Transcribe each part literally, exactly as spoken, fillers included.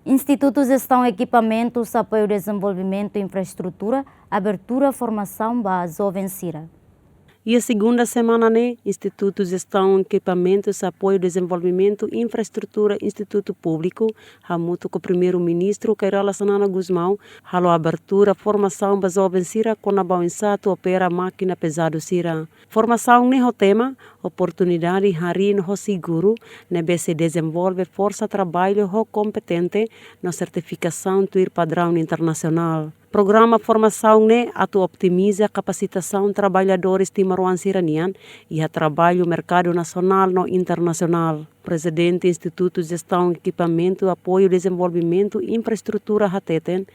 Institutu Jestaun Ekipamentus Apoiu Dezenvolvimentu Infraestrutura abertura formasaun ba joven sira. Iha segunda semana ne'e, Institutu Jestaun Ekipamentus Apoiu Dezenvolvimentu Infraestrutura Institutu Públiku, hamutuk ho Primeiru-Ministru Kay Rala Xanana Gusmão, halo abertura formasaun ba joven sira kona-ba oinsá atu opera mákina pezadu sira. Formasaun ne'e ho tema Oportunidade harii no ho seguru, ne'ebé sei dezenvolve forsa traballu ho kompetente no sertifikasaun tuir padraun internasionál. Programa formasaun ne'e atu otimiza kapasitasaun traballadores timoroan sira-nian iha traballu merkadu nasionál no internasionál. Prezidente Institutu Jestaun Ekipamentu Apoiu Dezenvolvimentu Infraestrutura hateten,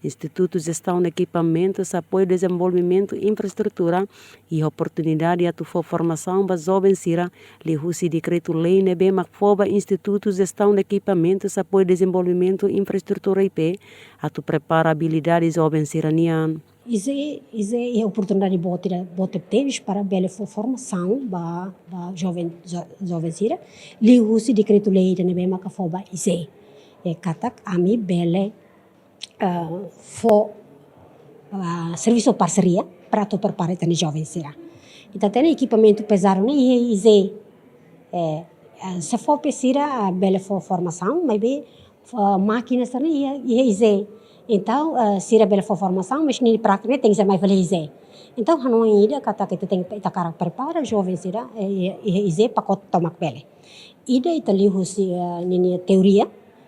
Institutu Jestaun Ekipamentus Apoiu Dezenvolvimentu Infraestrutura iha oportunidade atu fó formasaun ba joven sira liuhusi dekretu-lei ne'ebé mak fó ba Institutu Jestaun Ekipamentus Apoiu Dezenvolvimentu Infraestrutura, I P, atu prepara abilidade joven sira-nian. I J E, I J E iha oportunidade boot ida, boot tebes para bele fó formasaun ba, ba joven, jo-, joven sira liuhusi dekretu-lei ida ne'ebé maka fó ba I J E. E katak ami bele, eh, fó, ah, servisu parseria para atu prepara ita-nia joven sira. Ita hatene ekipamentu pezadu ne'e iha I J E. Eh, eh, SEFOPE sira, ah, bele fó formasaun, maibé, ah, mákina sira-ne'e iha, iha I J E. Entaun, ah, sira bele fó formasaun, mas nia prátika ne'e tenke ser mai fali iha I J E. Entaun, hanoin ida katak ita tenke, ita hakarak prepara joven sira, eh, iha, iha I J E pakote tomak bele. Ida ita liuhusi, eh, ninia teoria,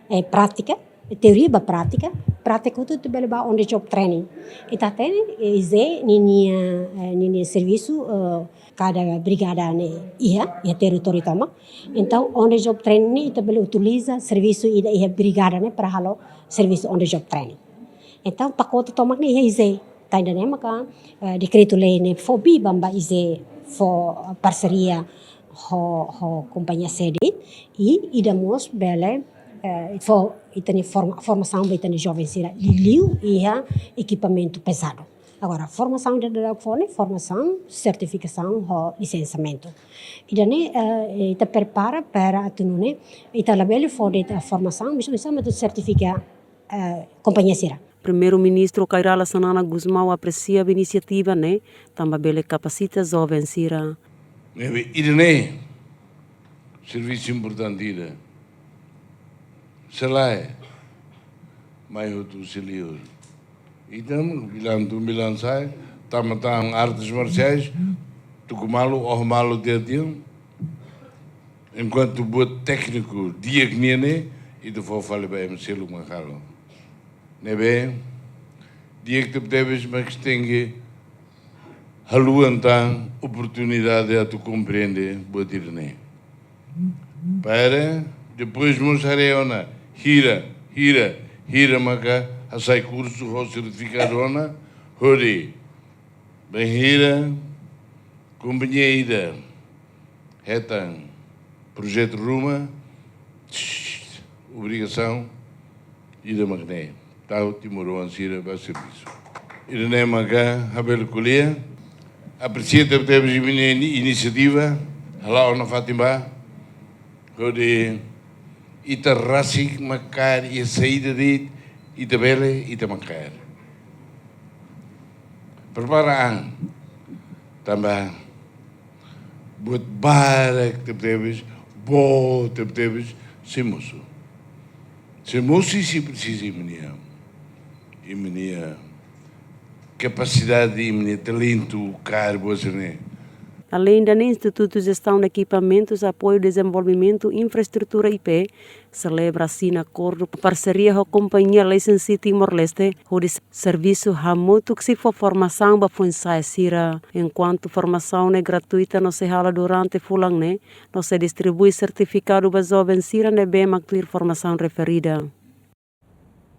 eh, prátika, teoria ba prátika, prátika hotu ita bele ba on the job training. Ita hatene, eh, I J E ninia, eh, ninia servisu, eh, kada brigada ne'e iha, iha territóriu tomak. Entaun, on the job training ne'e ita bele utiliza servisu ida iha brigada ne'e para halo servisu on the job training. Entaun, pakote tomak ne'e iha I J E. Tan ida-ne'e maka, eh, dekretu-lei ne'e fó biban ba I J E fó, eh, parseria ho, ho kompañia sede, i ida mós bele, eh, fó ita-nia forma-, formasaun ba ita-nia joven sira liuliu iha ekipamentu pezadu. Agora, formasaun ida daudaun fó ne'e formasaun, sertifikasaun ho lisensiamentu. Ida-ne'e, eh, ita prepara para atu nune'e, ita labele fó de'it formasaun, mas oinsá mak atu sertifika, eh, kompañia sira. Primeiru-Ministru Kay Rala Xanana Gusmão apresia ba inisiativa ne'e, tanba bele kapasita joven sira. Ne'ebé ida-ne'e servisu importante ida. Se lae, mai hotu husi liur. Ita bilan tun bilan sa'e, tama tan artes marsiais, tuku malu, oho malu tiha-tiha. Enkuantu buat tékniku di'ak nian ne'e, ita fó fali ba ema seluk mak halo. Ne'ebé, di'ak tebetebes, mas tenke haluha tan oportunidade atu komprende buat ida-ne'e. Para depois mós haree ona hira, hira, hira maka hasai kursu ho sertifikadu ona, hodi bainhira kompañia ida hetan projetu ruma, obrigasaun ida mak ne'e, tau timoroan sira ba servisu. Ida-ne'e maka ha'u bele ko'alia, apresia tebetebes imi-nia ini-, inisiativa, hala'o nafatin ba, hodi ita rasik mak kaer, iha saida de'it ita bele, ita mak kaer. Prepara an, tanba buat barak tebetebes, boot tebetebes, sei mosu. Sei mosu i sei presiza imi-nia, imi-nia kapasidade, imi-nia talentu, kaer buat sira-ne'e. Aleinde ne'e, Institutu Jestaun Ekipamentus Apoiu Dezenvolvimentu Infraestrutura, I P, selebra asina akordu parseria ho kompañia License Timor-Leste, hodi servisu hamutuk sei fó formasaun ba foin-sa'e sira. Enkuantu formasaun ne'e gratuita no sei hala'o durante fulan ne'e, no sei distribui sertifikadu ba joven sira ne'ebé mak tuir formasaun referida.